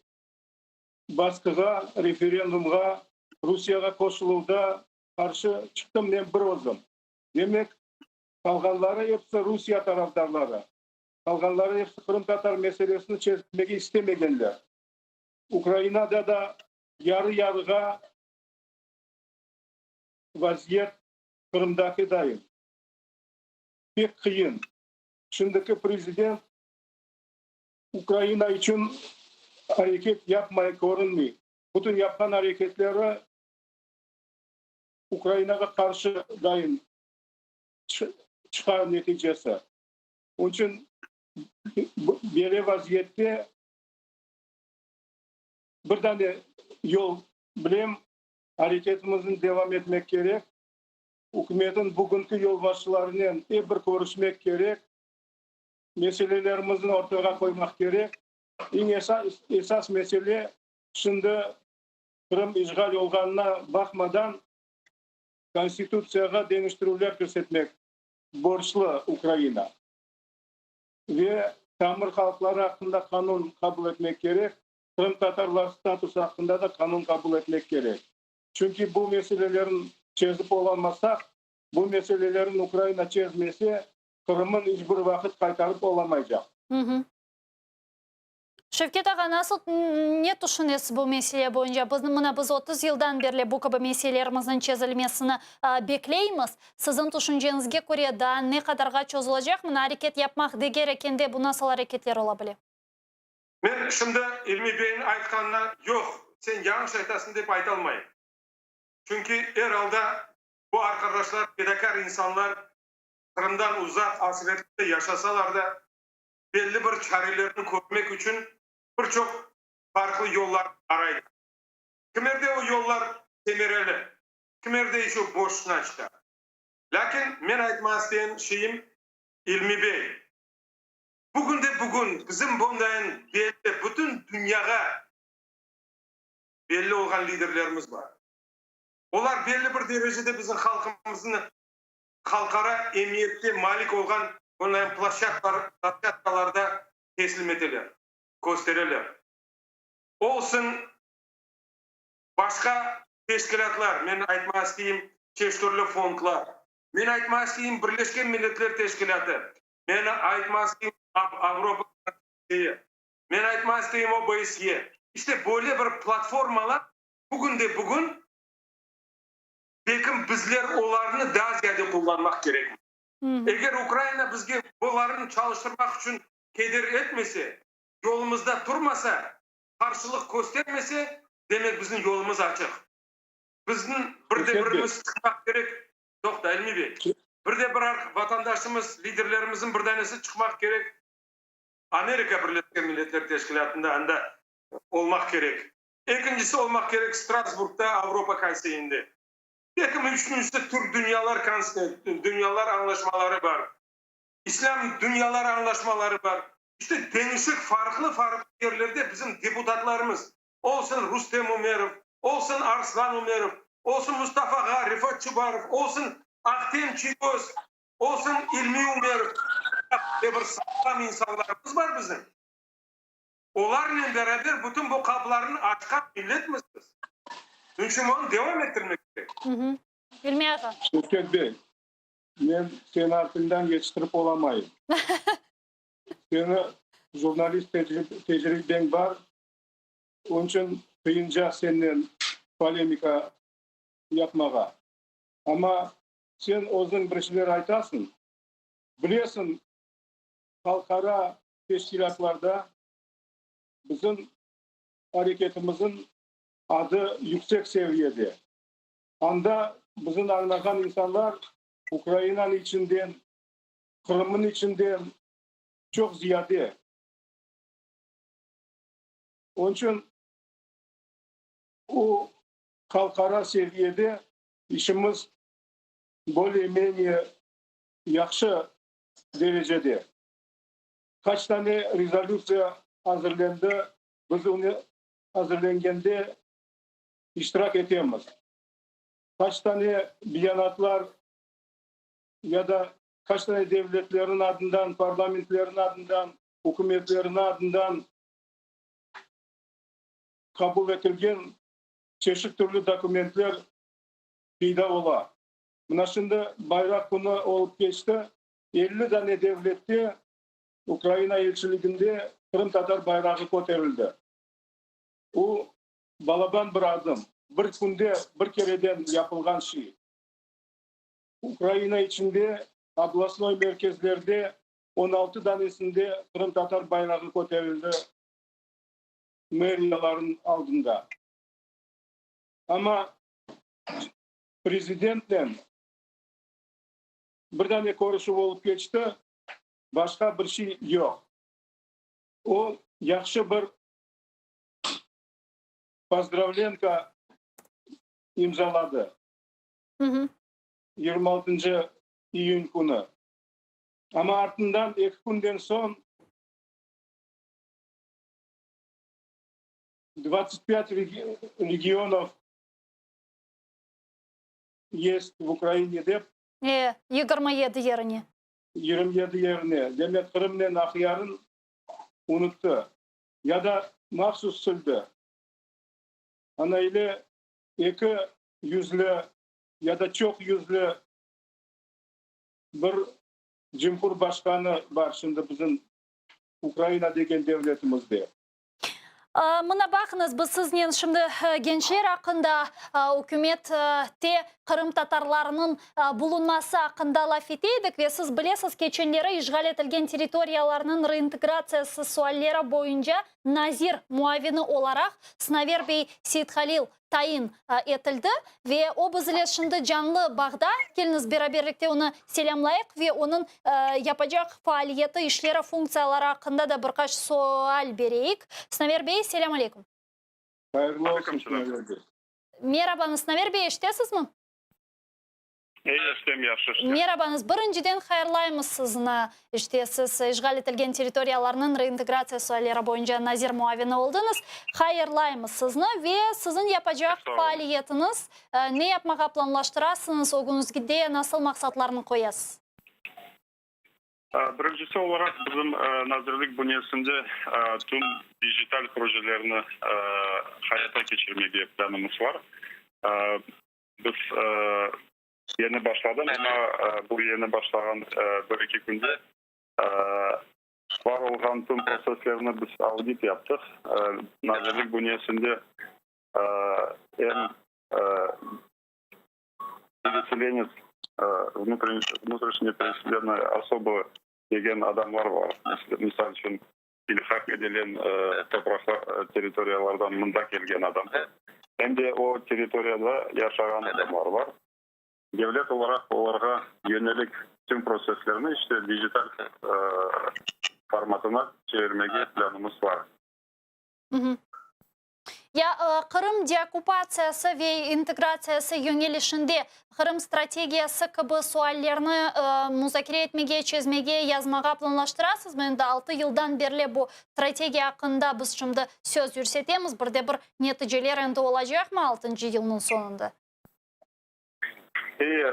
basqığa, referendumğa, Rusiyağa qoşuluvda qarşı çıqtım men bir özüm. Demek, qalğanları episi Rusiya tarafdarları, qalğanları episi qırımtatar meselesini çezmege istemegenler. Ukrainada da yarı-yarığa vaziyet Qırımdaki dayın. Pek qıyın. Şimdiki prezident Ukraina içün areket yapmay körünmey. Bütün yapqan areketleri Ukrainağa qarşı dayın çıqa neticesi. Onıñ içün böyle vaziyette Bir dane yol bilem, areketimizni devam etmek kerek, ükümetniñ bugünki yolbaşçılarınen ep bir körüşmek kerek, meselelerimizni ortağa qoymaq kerek. Eñ esas mesele, şimdi Qırım işğal olğanına baqmadan, Konstitutsiyağa deñiştirüvler kirsetmek borclu Ukraina ve tamır halqları aqqında qanun qabul etmek kerek. Qırımtatarlar statusı aqqında da qanun qabul etmek kerek. Çünki bu meselelerin çezip olamasaq, bu meselelerin Ukraina çezmese, Qırımın iç bir vaqıt qaytarıp olamaycaq. Şevket ağa, nasıl, ne tüşünesiz bu mesele boyunca? Bizni, mına biz 30 yıldan berli bu kibi meselelerimizniñ çezilmesini bekleymiz. Siziñ tüşünceñizge köre, daa ne qadarğa çozulacaq? Mına areket yapmaq deger ekende, bu nasıl areketler ola bile? Men şimdi İlmi beyniñ aytqanına yoq, sen yañlış aytasıñ dep aytalmayım. Çünki er alda bu arqadaşlar fedakâr insanlar, Qırımdan uzaq asretlikte yaşasalar da, belli bir çarelerni körmek içün bir çoq farqlı yollar araylar. Kimerde o yollar semereli, kimerde ise boşuna çıqa. Lâkin men aytmağa isteyen şeyim, İlmi bey, bugünde bugün bizim bundayın belli, bütün dünyağa belli olğan liderlerimiz bar. Olar belli bir derecede bizim halqımıznı halqara emiyetke malik olğan bunday ploşçadkalarda teslim eteler, köstereler. Olsun başqa teşkilâtlar, men aytmağa isteyim, çeşit-türlü fondlar, men aytmağa isteyim, Birleşken Milletler Teşkilâtı, men aytmağa isteyim, Avropa Konseyi, men aytmağa isteyim, OBSE. İşte, böyle bir platformalar bugünde-bugün Belkim bizler olarnı daa ziyade qullanmaq kerekmiz. Eger Ukraina bizge bularnı çalıştırmaq içün keder etmese, yolumızda turmasa, qarşılıq köstermese, demek bizim yolumız açıq. Bizniñ bir de birimiz çıqmaq kerek. Toqta, İlmi bey. Bir de bir vatandaşımız, liderlerimizniñ bir danesi çıqmaq kerek. Amerika Birleşken Milletler Teşkilâtında anda olmaq kerek. Ekincisi olmaq kerek Strasburgda Avropa Konseyinde. Belkim üçüncisi Türk dünyalar dünyalar añlaşmaları bar. İslâm dünyalar añlaşmaları bar. İşte deñişik farqlı-farqlı yerlerde bizim deputatlarımız, olsun Rustem Umerov, olsun Arslan Umerov, olsun Mustafa ağa, Refat Çubarov, olsun Ahtem Çiygoz, olsun İlmi Umerov, bir sağlam insanlarımız bar bizim. Olarnen beraber bütün bu qapılarnı açqan milletmiz biz. Şunıñ içün onı devam ettirmek kerek. İlmi ağa. Şevket bey, men seni artıñdan yetiştirip olamayım. Seni jurnalist tecribeñ bar, onıñ içün qıyınca sennen polemika yapmağa. Amma sen özüñ bir şeyler aytasıñ, bilesiñ, halqara teşkilâtlarda bizim areketimizniñ adı yüksek seviyede. Anda bizni añlağan insanlar Ukrainanıñ içinden, Qırımnıñ içinden çoq ziyade. Onıñ içün o halqara seviyede işimiz bolее-menее yahşı derecede. Qaç tane rezolütsiya azırlendi, biz onı azırlengende iştirak etemiz. Qaç tane beyanatlar ya da qaç tane devletlerniñ adından, parlamentlerniñ adından, ükümetlerniñ adından qabul etilgen çeşit türlü dokumentler peyda ola. Mına şimdi Bayraq künü olıp keçti, 50 dane devlette Ukraina elçiliginde qırımtatar bayrağı köterildi. Bu balaban bir adım, bir künde bir kereden yapılğan şey. Ukraina içinde oblastnoy merkezlerde 16 danesinde qırımtatar bayrağı köterildi meriyalarnıñ aldında. Amma prezidentnen bir dane körüşüv olıp keçti, başqa bir şey yoq. O, yahşı bir pozdravlenka imzaladı 26 iyün künü. Amma artından eki künden soñ 25 regionov yest v Ukraine dep. E, 27 yerine. 27 yerine. Demek, Qırımnen Aqyarnı unuttı. Ya da. Mahsus sildi. Ana ile eki yüzlü ya da çoq yüzlü bir cumhurbaşqanı bar şimdi bizim Ukraina degen devletimizde. Mına baqıñız, biz siznen şimdi gençler aqqında, ükümette qırımtatarlarnıñ bulunması aqqında laf ete edik ve siz bilesiz, keçenleri işğal etilgen territoriyalarnıñ reintegratsiyası sualleri boyunca nazir muavini olaraq Snaver bey Seythalil tayin etildi ve o biz ile şimdi canlı bağda. Keliñiz, beraberlikte onı selâmlayıq ve onıñ yapacaq faaliyeti, işleri, funktsiyaları aqqında da bir qaç sual bereyik. Snaver bey, selâm aleyküm. Hayırlı olsun, Snaver bey. Merabañız, Snaver bey, eşitesizmi? Eyi, eşitem, yahşı eşitem. Merabañız. Birinciden hayırlaymız sizni. İşte, siz işğal etilgen territoriyalarnıñ reintegratsiya sualleri boyunca nazir muavini oldıñız. Hayırlaymız sizni ve siziñ yapacaq faaliyetiñiz, ne yapmağa planlaştırasıñız, ögüñizgde nasıl maqsatlarnı qoyasız? Birincisi olaraq, bizim nazirlik bünyesinde tüm dijital projelerni hayata keçirmege planımız var. Biz yeni başladım, amma bu yeni başlağan bir-eki künde bar olğan tüm protsesslerni biz audit yaptıq. Nazirlik bünyesinde em pereselenets, vnutreşne pereselennoye osoba degen adamlar bar. Misal içün, ilhaq etilgen topraqlar, territoriyalardan mında kelgen adamlar, em de o territoriyada yaşağan adamlar bar. Devlet olaraq olarğa yönelik tüm protsesslerni işte dijital formatına çevirmege planımız bar. Ya Qırım deokkupatsiyası ve integratsiyası yöñelişinde Qırım strategiyası kibi suallerni muzakere etmege, çezmege, yazmağa planlaştırasızmı? Endi altı yıldan berli bu strategiya aqqında biz şimdi söz yürsetemiz, bir de bir neticeler endi olacaqmı altıncı yılnıñ soñunda? Eyi,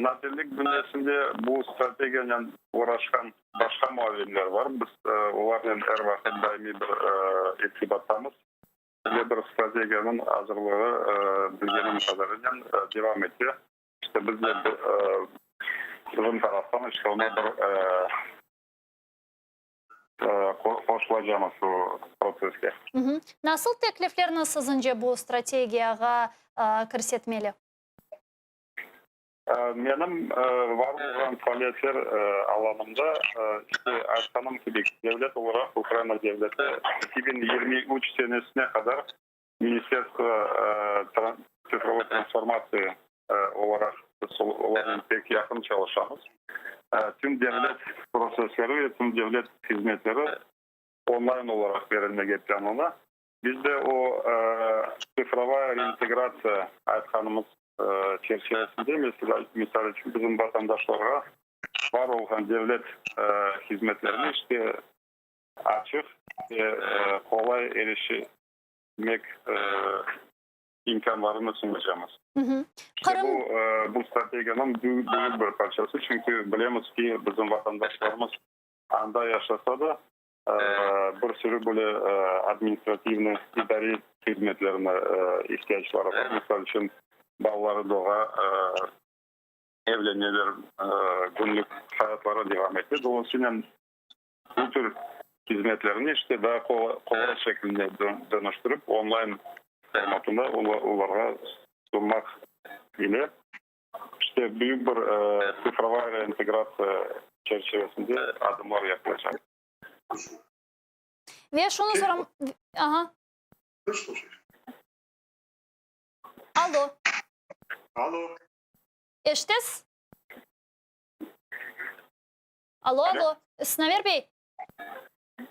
nazirlik bünyesinde bu strategiyanen oğraşqan başqa muavinler bar. Biz olarnen er vaqıt daimiy bir irtibattamız. Böyle bir strategiyanıñ azırlığı, bilgenim qadarınen, devam ete. İşte biz de bizim taraftan işte oña bir qoşulacamız bu protsesske. Nasıl tekliflerni siziñce bu strategiyağa kirsetmeli? Menim var olğan faaliyetler alanımda, işte, aytqanım kibi, devlet olaraq, Ukraina devleti 2023 senesine qadar Ministerstvo tsifrovoy transformatsiya olaraq biz olarnen pek yaqın çalışamız. Tüm devlet protsessleri ve tüm devlet hizmetleri onlayn olaraq berilmege planlana. Biz de o tsifrovaya reintegratsiya aytqanımız çerçivesinde, misal içün, bizim vatandaşlarğa bar olğan devlet hizmetlerini işte açıq ve qolay erişmek imkânlarını sunacamız. İşte bu, bu strategiyanıñ büyük bir parçası, çünki bilemiz ki, bizim vatandaşlarımız anda yaşasa da, bir sürü böyle administrativnıy, idariy hizmetlerine ihtiyacları bar. Misal içün, balaları doğa, evleneler, künlük hayatları devam ete. Dolayısıyla, bu tür hizmetlerni işte daa qolay şekilde dönüştürip, onlayn formatında olarğa sunmaq ile, işte büyük bir tsifrovaya reintegratsiya çerçivesinde adımlar yapılacaq. Ve şunı soram... Aha. Alo. Alo. Eşitesiz? Alo, alo. Sinaver bey.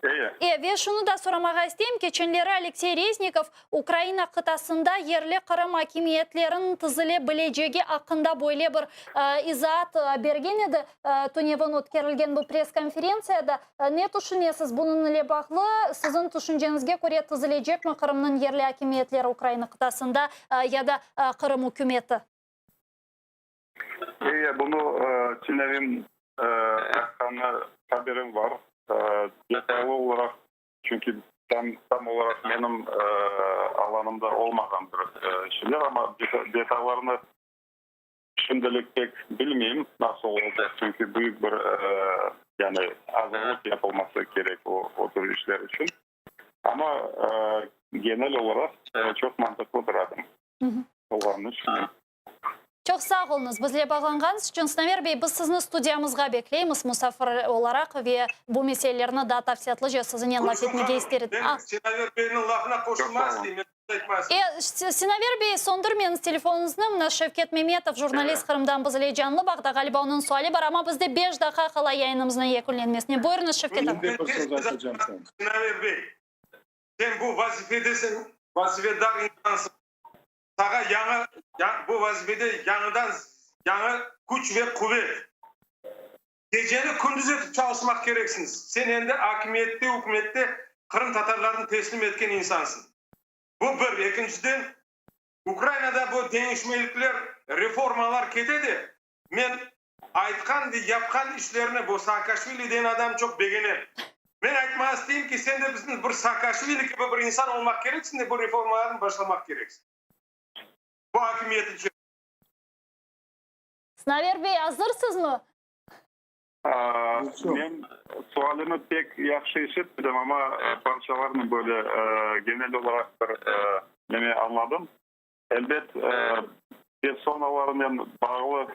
Eyi. E, ve şunı da soramağa isteyim, keçenleri Aleksey Reznikov Ukraina qıtasında yerli Qırım akimiyetleriniñ tizile bilecegi aqqında böyle bir izaat bergen edi tünevin ötkerilgen bu press-konferentsiyada. Ne tüşünesiz bunıñ ile bağlı? Siziñ tüşünceñizge köre tizilecekmi Qırımnıñ yerli akimiyetleri Ukraina qıtasında ya da Qırım ükümeti? Eyi, bunı tünevin aytqanı haberim bar. Detaylı olaraq, çünki. Tam, tam olaraq menim alanımda olmağan bir şeyler, amma detallarını şimdilik pek bilmeyim, nasıl olacaq, çünki büyük bir, yani azırlıq yapılması kerek o, o tür işler içün. Amma genel olaraq çoq mantıqlı bir adım olğanını tüşünem. Çoq sağ oluñız, bizle bağlanğanıñız içün. Sinaver bey, biz sizni studiyamızğa bekleymiz musafir olaraq ve bu meselelerni daa tafsilâtlıca siziñnen laf etmege ister edik. Men Sinaver beyniñ lafına qoşulmaq isteyim, men söz aytmaq isteyim. Sinaver bey, söndürmeñiz telefonıñıznı, mına Şevket Memetov, jurnalist, Qırımdan bizle canlı bağda, ğaliba onıñ suali bar, amma bizde beş daqqa qala yayınımıznıñ yekünlenmesine. Buyurıñız, Şevket ağa. Men de bir söz aytacağım. Sinaver bey, sen bu vazifedesiñ, vazifedar insansıñ. Saña yañı, bu vazifede yañıdan yañı küç ve quvet. Geceni kündüz etip çalışmaq kereksiñiz. Sen endi akimiyette, ükümette qırımtatarlarnı teslim etken insansıñ. Bu bir. Ekinciden, Ukrainada bu deñişmelikler, reformalar kete de, men aytqan ve yapqan işlerini bu Saakaşvili degen adam çoq begenem. Men aytmağa isteyim ki, sen de bizim bir Saakaşvili kibi bir insan olmaq kereksiñ de bu reformalarnı başlamaq kereksiñ. Bu akimiyet içün. Sinaver bey, azırsızmı? Men sualini pek yahşı işitmedim, amma parçalarını böyle genel olaraq bir neme añladım. Elbet, personalarnen bağlı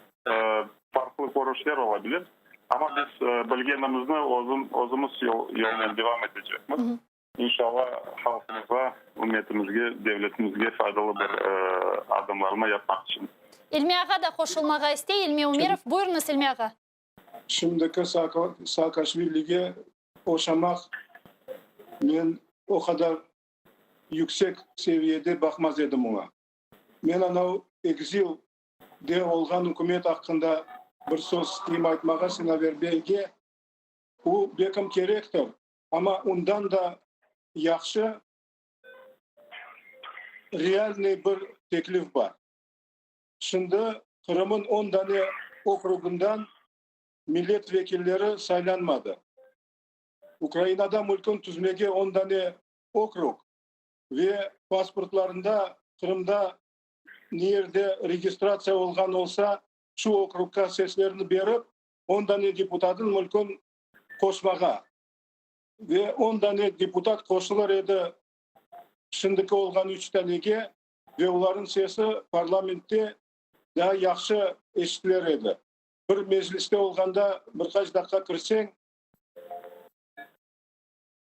farqlı körüşler ola bilir, amma biz bilgenimizni özümiz yolnen devam etecekmiz. İnşallah, halqımızğa, ümmetimizge, devletimizge faydalı bir adımlarnı yapmaq içün. İlmi ağa da qoşulmağa istey. İlmi Ümerov, buyurıñız, İlmi ağa. Şimdiki Saakaşvillige oşamaq men o qadar yüksek seviyede baqmaz edim oña. Men anav ekzilde olğan ükümet aqqında bir söz isteyim aytmağa Sinaver beyge. U bekim kerektir, amma undan da yahşı realnıy bir teklif bar. Şimdi Qırımın on dane okrugından millet vekilleri saylanmadı. Ukrainada mülkün tüzmege on dane okrug ve pasportlarında Qırımda ne yerde registratsiya olğan olsa, şu okrugqa seslerini berip, on dane deputatın mülkün qoşmağa. Ve on dane deputat qoşulır edi şimdiki olğan üç danege ve olarnıñ sesi parlamentte daa yahşı eşitilir edi. Bir mecliste olğanda bir qaç daqqa kirseñ,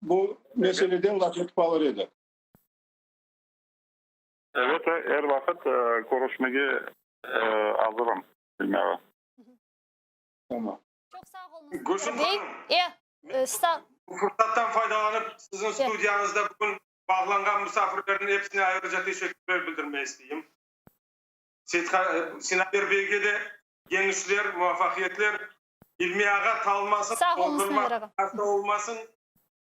bu meseleden laf etip alır edik. Evet, er vaqıt körüşmege azırım, İlmi ağa. Tamam. Çoq sağ oluñız, Gülsüm Bey. hanım, E, sağ. Bu fırsattan faydalanıp, siziñ studiyañızda bugün bağlanğan musafirlerniñ episine ayrıca teşekkürler bildirmege isteyim. Sinaver beyge de yeñişler, muvafaqiyetler, İlmi ağa talmasın, Sağ oluñız, qorqurmaq, Sinaver ağa. hasta olmasın.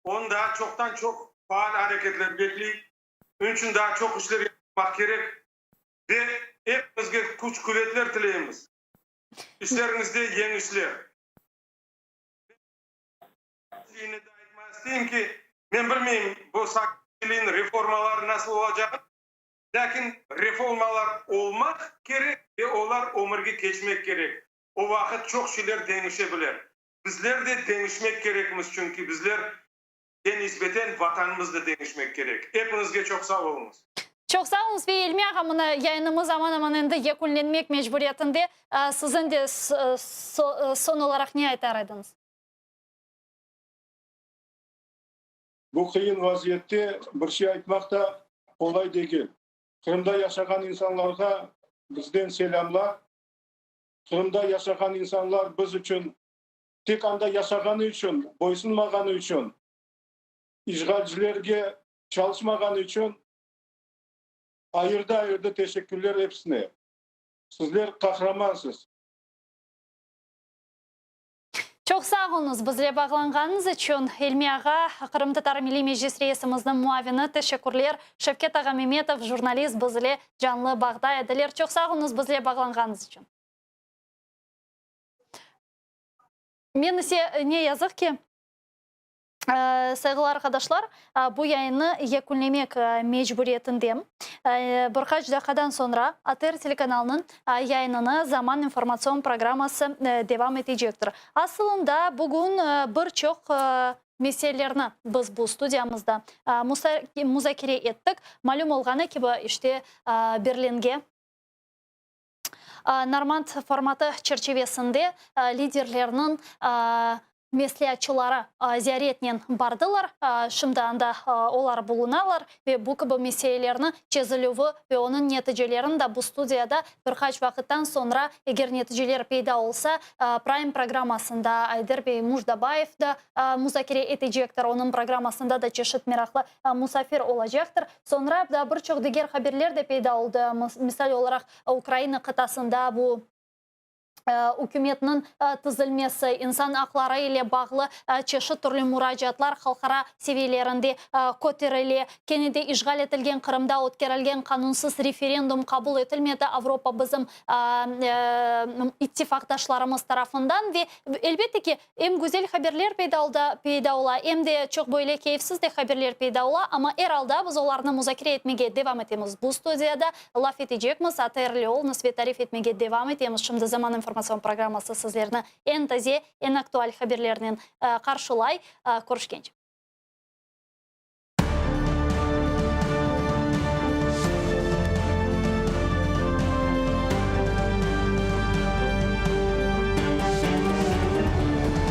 Onı daa çoqtan-çoq faal areketler bekley. Onıñ içün daa çoq işler yapmaq kerek ve epimizge küç-quvetler tileymiz. İşleriñizde yeñişler. Yine de aytmaq isteyim ki, men bilmeyim, bu Saakaşviliniñ reformaları nasıl olacağı, lâkin reformalar olmaq kerek ve olar ömürge keçmek kerek. O vaqıt çoq şeyler deñişe bilir. Bizler de deñişmek kerekmiz, çünki bizler ge nisbeten Vatanımız da deñişmek kerek. Epiñizge çoq sağ oluñız. Çoq sağ oluñız ve İlmi ağa, mına yayınımız aman-aman endi yekünlenmek mecburiyetinde. Siziñ de soñ olaraq ne aytar ediñiz? Bu qıyın vaziyette bir şey aytmaq da qolay degil. Qırımda yaşağan insanlarğa bizden selâmlar. Qırımda yaşağan insanlar biz içün tek anda yaşağanı içün, boysunmağanı içün, işğalcilerge çalışmağanı içün ayırdı-ayırdı teşekkürler episine. Sizler qahramansız. Çoq sağ oluñız bizle bağlanğanıñız içün, İlmi ağa, Qırımtatar Milliy Meclis reisimizniñ muavini, teşekkürler. Şevket ağa Memetov, jurnalist, bizle canlı bağda ediler. Çoq sağ oluñız bizle bağlanğanıñız içün. Men ise, ne yazıq ki. Sayğılı arqadaşlar, bu yayınnı yekünlemek mecburiyetindem. Bir qaç daqiqadan soñra ATR telekanalınıñ yayınını Zaman informatsion programması devam etecektir. Asılında, bugün bir çoq meselelerni biz bu studiyamızda muzakere ettik. Malüm olğanı kibi, işte, Berlinge Normand formatı çerçivesinde liderlerniñ mesleatçıları ziyaretnen bardılar. Şimdi anda olar bulunalar ve bu kibi meselelerni çezilüvi ve onıñ neticelerini da bu studiyada bir qaç vaqıttan soñra, eger neticeler peyda olsa, Prime programmasında Ayder bey Mujdabayev da muzakere etecektir. Onıñ programmasında da çeşit meraqlı musafir olacaqtır. Soñra da bir çoq diger haberler de peyda oldı. Misal olaraq, Ukraina qıtasında bu ükümetniñ tizilmesi, insan aqları ile bağlı çeşit türlü muracaatlar halqara seviyelerinde köterile. Kene de işğal etilgen Qırımda ötkerilgen qanunsız referendum qabul etilmedi Avropa bizim ittifaqdaşlarımız tarafından ve, elbette ki, Em güzel haberler peyda ola, em de çoq böyle keyfsiz de haberler peyda ola, amma er alda biz olarnı muzakere etmege devam etemiz. Bu studiyada laf etecekmiz, ATRli oluñız ve tarif etmege devam etemiz. Şimdi Zaman informatsion programması sizlerni eñ taze, eñ aktual haberlernen qarşılay. Körüşkence.